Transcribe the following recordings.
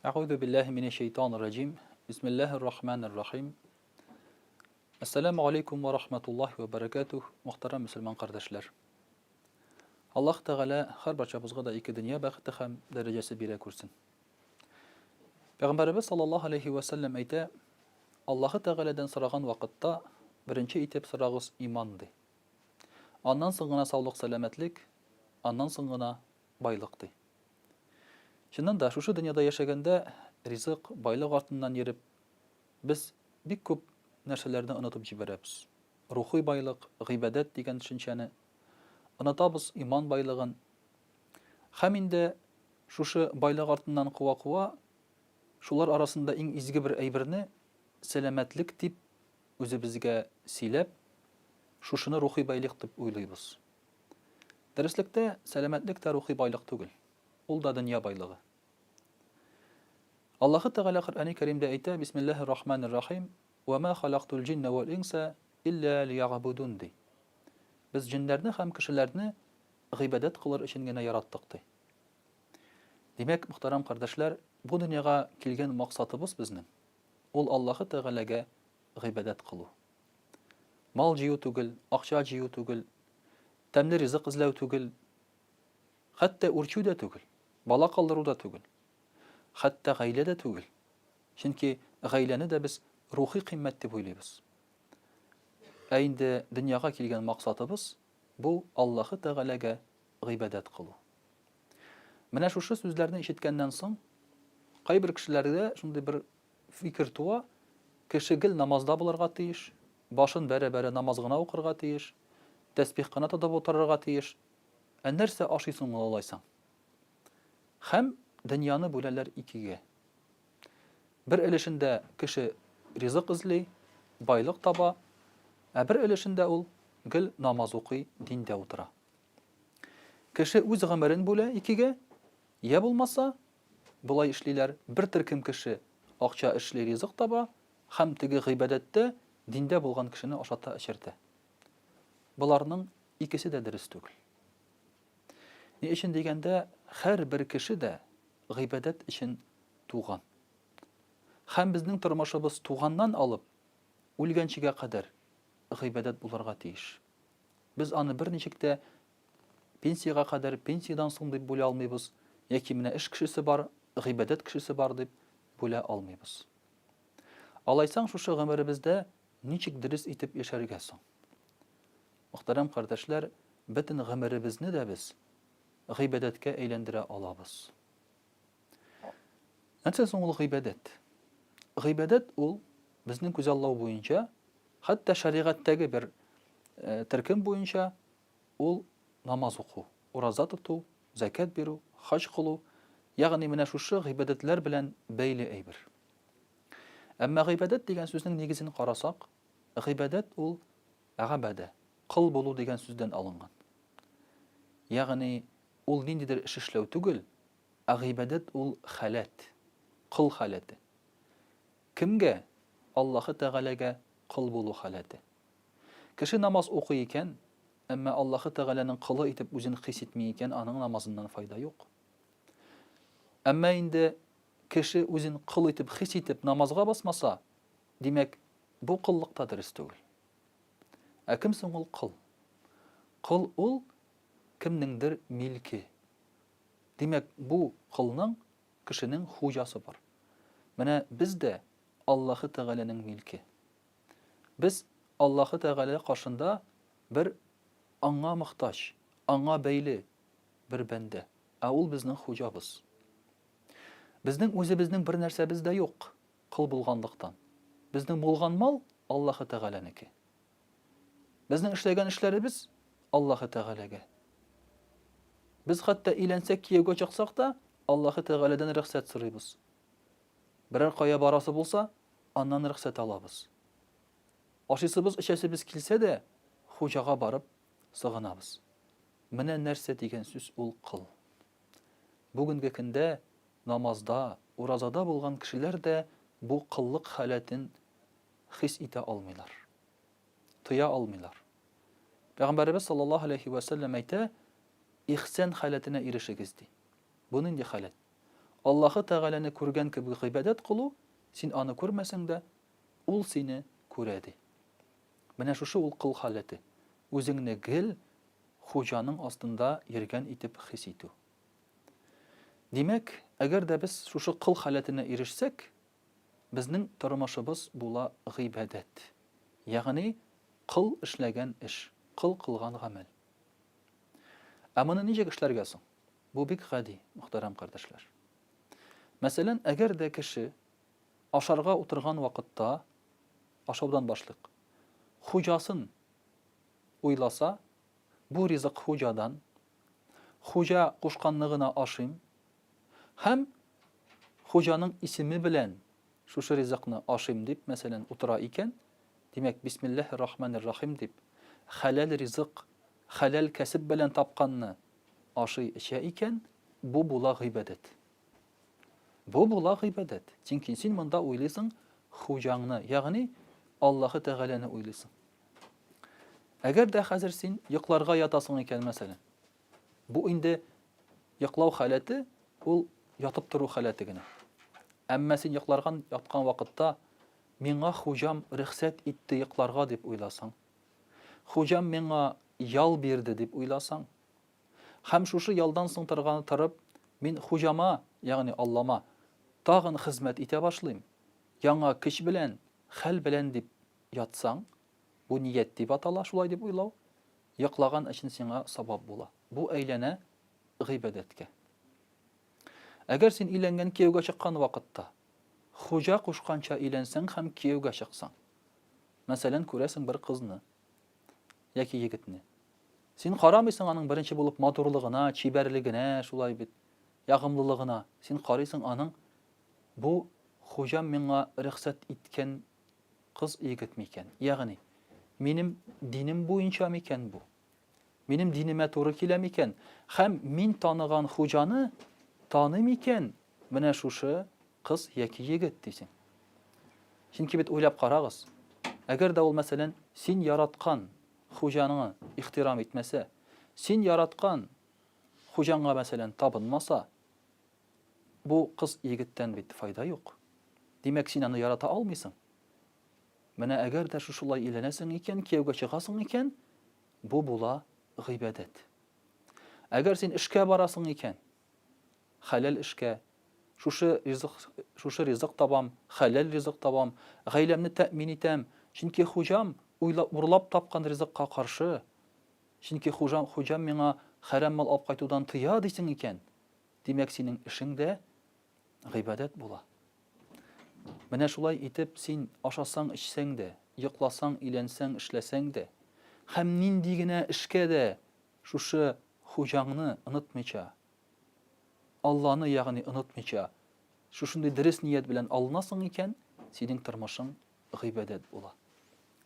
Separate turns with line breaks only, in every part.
Әгъүзу биллаһи минәш шәйтанир раҗим. Бисмиллаһир рахманир рахим. Ассаламу алейкум ва рахматуллаһи ва баракатух, мөхтәрәм мөселман кардәшләр. Аллаһ Тәгалә һәрбарчабызга да ике дөнья бәхете һәм дәрәҗәсе бирә күрсен. Пәйгамбәребез саллаллаһу алейхи ва сәлләм әйтә, Аллаһы Тәгаләдән сораган вакытта беренче итеп сорагыз иман ди. Аннан соң гына саулык-сәламәтлек, аннан соң гына байлык ди. Чыннан да, шушы дөньяда яшәгәндә ризык, байлык артыннан йөреп, без бик күп нәрсәләрне онытып җибәрәбез. Рухи байлык, гыйбадәт дигән төшенчәне онытабыз, иман байлыгын. Һәм инде шушы байлык артыннан куа-куа, шулар арасында иң изге бер әйберне, сәламәтлек дип үзебезгә сөйләп, шушыны рухи байлык дип уйлыйбыз. Дөреслектә, сәламәтлек тә рухи байлык түгел. Ул да дөнья байлыгы. Аллаһы Тәгалә Коръәни Кәримдә әйтә, Бисмиллаһир Рахманир Рахим, Вә ма халактул җиннә вәл инса илля лиягъбудун, ди. Без җеннәрне һәм кешеләрне гыйбадәт кылыр өчен генә яраттык, ди. Димәк, мөхтәрәм кардәшләр, бу дөньяга килгән максатыбыз безнең, ул Аллаһы Тәгаләгә гыйбадәт кылу. Мал җыю түгел, акча җыю түгел, тәмле ризык эзләү түгел, хәтта үрчү дә түгел, бала калдыру да түгел, хәтта гаилә дә түгел. Чөнки гаиләне дә без рухи кыйммәт дип уйлыйбыз. Ә инде дөньяга килгән максатыбыз бу Аллаһы Тәгаләгә гыйбадәт кылу. Менә шушы сүзләрне ишеткәннән соң, кайбер кешеләрдә шундый бер Фикер туа, кеше гел намазда булырга тиеш, башын бәрә-бәрә намаз гына укырга тиеш, тәсбих кына тотып утырырга тиеш. Ә нәрсә ашый соң ул алайсаң? Һәм дөньяны бүләләр икегә. Бер өлешендә кеше ризык эзли, байлык таба, ә бер өлешендә ул гел намаз укый, диндә утыра. Кеше үз гомерен бүлә икегә, йә булмаса, Болай эшлиләр, бер төркем кеше акча эшли, ризык таба һәм теге гыйбадәттә, диндә булган кешене ашата-эчертә. Боларның икесе дә дөрес түгел. Ни өчен дигәндә, һәрбер кеше дә гыйбадәт өчен туган. Һәм безнең тормышыбыз туганнан алып үлгәнчегә кадәр гыйбадәт булырга тиеш. Без аны берничек тә Пенсиягә кадәр, пенсиядән соң дип бүлә алмыйбыз, яки менә эш кешесе бар, гыйбадәт кешесе бар дип бүлә алмыйбыз. Алайсаң шушы гомеребездә ничек дөрес итеп яшәргә соң? Мөхтәрәм кардәшләр, бөтен гомеребезне дә без гыйбадәткә әйләндерә алабыз. Нәрсә соң ул гыйбадәт? Гыйбадәт ул безнең күзаллау буенча, хәтта шәригатьтәге бер э, төркем буенча Ул намаз уку, ураза тоту, зәкят бирү, хаҗ кылу, ягъни менә шушы гыйбадәтләр белән бәйле әйбер. Әмма гыйбадәт дигән сүзнең нигезен карасак, гыйбадәт ул габәдә, кол булу дигән сүздән алынган. Ягъни ул ниндидер эш эшләү түгел, ә гыйбадәт ул халәт, кол халәте. Кемгә? Аллаһы Тәгаләгә кол булу халәте. Кеше намаз укый икән, әмма Аллаһы Тәгаләнең колы итеп үзен хис итми икән, аның намазыннан файда юк. Әмма инде кеше үзен кол итеп хис итеп намазга басмаса, димәк, бу коллык та дөрес түгел. Ә кем соң ул кол? Кол ул кемнеңдер милке. Димәк, бу колның, кешенең хуҗасы бар. Менә без дә Аллаһы Тәгаләнең милке. Без Аллаһы Тәгалә каршында бер Аңа мохтаҗ, Аңа бәйле бер бәндә, ә Ул безнең хуҗабыз. Безнең үзебезнең бер нәрсәбез дә юк, кол булганлыктан. Безнең булган мал Аллаһы Тәгаләнеке. Безнең эшләгән эшләребез Аллаһы Тәгаләгә. Без хәтта өйләнсәк, кияүгә чыксак та, Аллаһы Тәгаләдән рөхсәт сорыйбыз. Берәр кая барасы булса, аннан рөхсәт алабыз. Ашыйсыбыз, эчәсебез килсә дә, хуҗага барып сыгынабыз. Менә нәрсә дигән сүз ул кол. Бүгенге көндә намазда, уразада булган кешеләр дә бу коллык халәтен хис итә алмыйлар. Тоя алмыйлар. Пәйгамбәребез саллаллаһу алейхи вә сәлләм әйтә, ихсан халәтенә ирешегез, ди. Бу нинди халәт? Аллаһы Тәгаләне күргән кебек гыйбадәт кылу, син аны күрмәсәң дә, Ул сине күрә, ди. Менә шушы ул кол халәте. Үзеңне гел хуҗаның астында йөргән итеп хис итү. Димәк, әгәр дә без шушы кол халәтенә ирешсәк, безнең тормышыбыз була гыйбадәт. Ягъни кол эшләгән эш, кол кылган гамәл. Ә моны ничек эшләргә соң? Бу бик гади, мөхтәрәм кардәшләр. Мәсәлән, әгәр дә кеше ашарга утырган вакытта, ашаудан башлыйк, хуҗасын уйласа, бу ризык хуҗадан, хуҗа кушканны гына ашыйм һәм хуҗаның исеме белән шушы ризыкны ашыйм дип, мәсәлән, утыра икән, димәк, бисмиллаһир рахманир рахим дип, хәләл ризык, хәләл кәсеп белән тапканны ашый, эчә икән, бу була гыйбадәт. Бу була гыйбадәт. Чөнки син монда уйлыйсың хуҗаңны, ягъни Аллаһы Тәгаләне уйлыйсың. Әгәр дә хәзер син йокларга ятасың икән, мәсәлән, бу инде йоклау халәте, ул ятып тору халәте генә. Әмма син йокларга яткан вакытта миңа хуҗам рөхсәт итте йокларга дип уйласаң, хуҗам миңа ял бирде дип уйласаң, һәм шушы ялдан соң торган торып, мин хуҗама, ягъни Аллама, тагын хезмәт итә башлыйм, яңа көч белән, хәл белән дип ятсаң, бу ният дип атала, шулай дип уйлау, йоклаган өчен сиңа савап була. Бу әйләнә гыйбадәткә. Әгәр син өйләнгән кияүгә чыккан вакытта, хуҗа кушканча өйләнсәң һәм кияүгә чыксаң, мәсәлән, күрәсең бер кызны яки егетне. Син карамыйсың аның беренче булып матурлыгына, чибәрлегенә, шулай бит, ягымлылыгына. Син карыйсың аның бу хуҗам миңа рөхсәт иткән кыз егет микән? Ягъни, минем динем буенча микән бу? Минем динемә туры килә микән? Һәм мин таныган хуҗаны таный микән менә шушы кыз яки егет дисең? Чөнки бит уйлап карагыз, әгәр дә ул, мәсәлән, син яраткан хуҗаңа ихтирам итмәсә, син яраткан хуҗаңа, мәсәлән, табынмаса, бу кыз егеттән бит файда юк. Димәк, син аны ярата алмыйсың. Менә әгәр дә шушылай өйләнәсең икән, кияүгә чыгасың икән, бу була гыйбадәт. Әгәр син эшкә барасың икән, хәләл эшкә, шушы ризык, шушы ризык табам, хәләл ризык табам, гаиләмне тәэмин итәм, чөнки хуҗам уйлап, урлап тапкан ризыкка каршы, чөнки хуҗам, хуҗам миңа хәрәм мал алып кайтудан тыя дисең икән, димәк, синең эшең дә гыйбадәт була. Менә шулай итеп син ашасаң, эчсәң дә, йокласаң, өйләнсәң, эшләсәң дә, һәм нинди генә эшкә дә шушы хуҗаңны онытмыйча, Алланы, ягъни онытмыйча, шушындый дөрес ният белән алынасың икән, синең тормышың гыйбадәт була.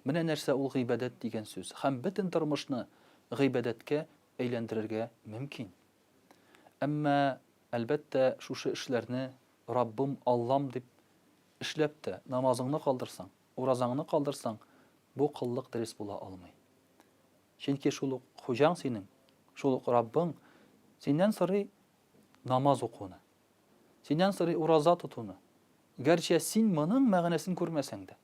Менә нәрсә ул гыйбадәт дигән сүз. Һәм бөтен тормышны гыйбадәткә әйләндерергә мөмкин. Әмма, әлбәттә, шушы эшләрне Раббым, Аллам дип эшләп тә, намазыңны калдырсаң, уразаңны калдырсаң, бу коллык дөрес була алмый. Чөнки шул ук хуҗаң синең, шул ук Раббың синнән сорый намаз укуны. Синнән сорый ураза тотуны. Гәрчә син моның мәгънәсен күрмәсәң дә.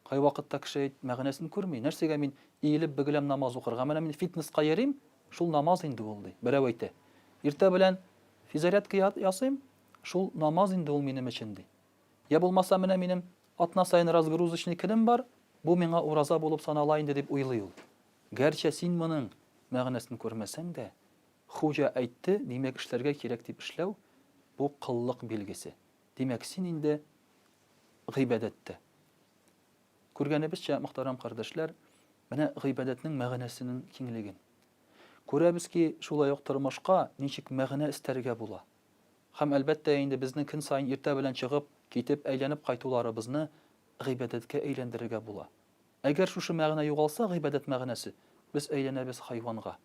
Кайвакытта кеше әйт, мәгънәсен күрми. Нәрсәгә мин иелеп бөгеләм намаз укырга? Менә мин фитнеска йөрим, шул намаз инде ул, ди. Берәү әйтә. Иртә белән физзарядка ясыйм, шул намаз инде ул минем өчен, ди. Я булмаса менә минем атна саен разгрузочный көнем бар, бу миңа ураза булып санала инде дип уйлый ул. Гәрчә син моның мәгънәсен күрмәсәң дә, хуҗа әйтте, димәк эшләргә кирәк дип эшләү, бу коллык билгесе. Димәк, син инде гыйбадәттә. Күргәнебезчә, мөхтәрәм кардәшләр, менә гыйбадәтнең мәгънәсенең киңлеген. Күрәбез ки, шулай ук тормышка ничек мәгънә өстәргә була. Һәм, әлбәттә инде, безнең көн саен иртә белән чыгып, китеп, әйләнеп кайтуларыбызны гыйбадәткә әйләндерергә була. Әгәр шушы мәгънә югалса, гыйбадәт мәгънәсе, без әйләнәбез хайванга.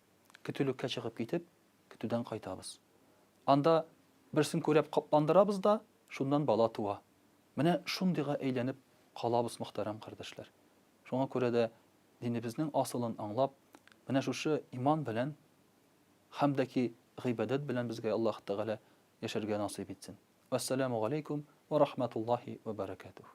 Көтүлеккә чыгып китеп, көтүдән кайтабыз. Анда берсен күрәп капландырабыз да, шуннан бала туа. Менә шундыйга әйләнеп калабыз, мөхтәрәм кардәшләр. Шуңа күрә дә динебезнең асылын аңлап, менә шушы иман белән һәм дә ки гыйбадәт белән безгә Аллаһ Тәгалә яшәргә насыйп итсен. Вәссәламү галәйкүм вә рахматуллаһи вә бәрәкәтүһ.